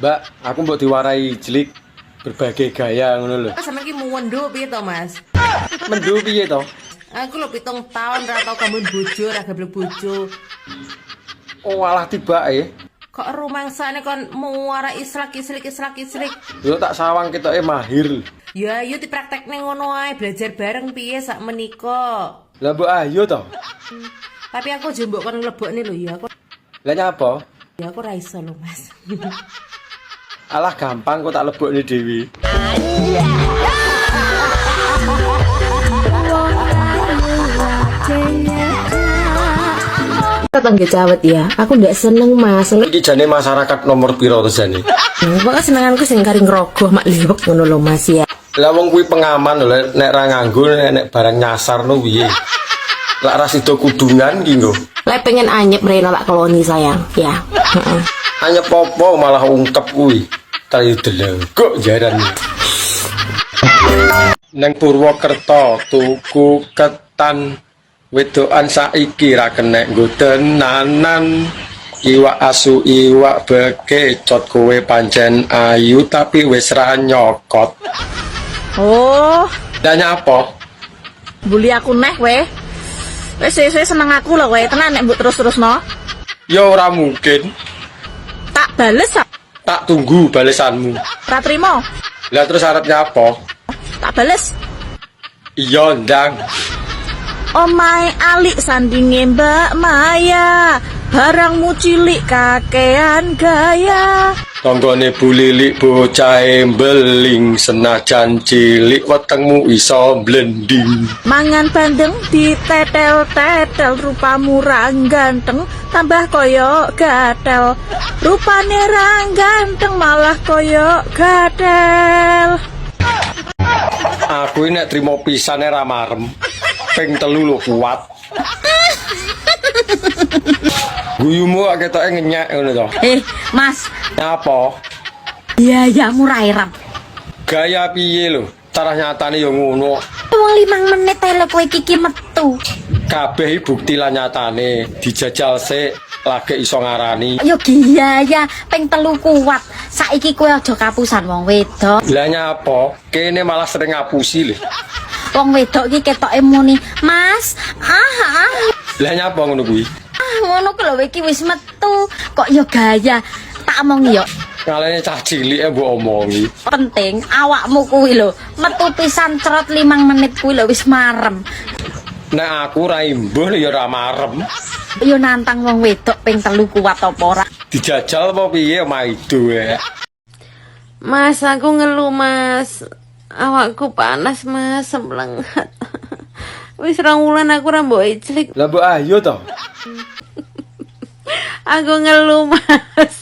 Mbak, aku mbok diwarai jelik berbagai gaya ngono lho. Sampeyan ki mendo piye to, Mas? Mendo piye to? Aku lho 7 tahun ra tau gambun bojo, ra gablek bojo. Oh alah, tibake. Kok rumangsane kon muara islak islik islak islik. Yo tak sawang ketoke mahir. Ya ayo dipraktekne ngono ae, belajar bareng piye sak menika. Lah, mbok ayo to. Tapi aku aja mbok kon nglebokne lho ya aku. Lah, nyapa? Ya aku ra iso lho, Mas. Alah, gampang kok, tak lebokne dhewe. Tetangga cawet ya, aku ndak seneng, Mas. Iki jane masyarakat nomor piro to jane? Pokoke senenganku sing kari ngrogoh mak liwek ngono lho, Mas, ya. Lah, wong kuwi pengaman lho, nek ra nganggo nek barang nyasar no piye? Lak ra sida kudungan ki nggo. Lek pengen anyep mrene lak keloni, sayang, ya. Heeh. Anyep apa, malah ungkep kuwi. Tayu delengkuk jaran. Neng Purwokerto tuku ketan, wedokan saiki ra kenek nggo tenanan. Iwak asu, iwak bekecot, kowe pancen ayu tapi wis ra nyokot. Oh, Lah, nyapa? Bully aku neh kowe. Wis suwe-suwe seneng aku lho kowe. Tenan nek mbok terus-terusno. Ya ora mungkin. Tak bales ah. Tak tunggu balesanmu. Ra trimo. Lah, terus arep nyapa? Tak bales. Iya, ndang. Omahe alik sandinge Mbak Maya. Barangmu cilik kakean gaya. Tanggane Bu Lilik bocahe mbeling, senajan cilik wetengmu iso blending. Mangan bandeng ditetel-tetel, rupamu ra ganteng tambah koyo gatel. Rupane ra ganteng malah koyo gatel. Aku ini nek trimo pisane ra marem. Ping telu lho kuat. Guyumu kok ketoke ngenyek ngono to. Eh, Mas, Nyapa? Biayamu ra iram. Gaya piye lho? Cara nyatane ya ngono. Wong 5 menit ae lho kowe iki metu. Kabeh iki bukti lan nyatane, dijajal sik lagi iso ngarani. Yo gaya ping telu kuat. Saiki kowe aja kapusan wong wedok. Lah, nyapa? Kene malah sering ngapusi lho. Wong wedok iki ketoke muni, "Mas, ah ah." Lah, nyapa ngono kuwi? Ah, ngono ku lho iki wis metu. Kok yo gaya. Tak omongi yo. Ngalene cah cilik e mbok omongi. Penting awakmu kuwi lho metu pisan cerot 5 menit kuwi lho wis marem. Nek aku ra imbuh ya ora marem. Yo nantang wong wedok ping telu kuat apa ora? Dijajal apa piye maido e. Mas, aku ngeluh, Mas. Awakku panas, Mas, semblengat. Wis 2 wulan aku ra mbok iclik. Lah, mbok ayo to. Aku ngeluh, Mas.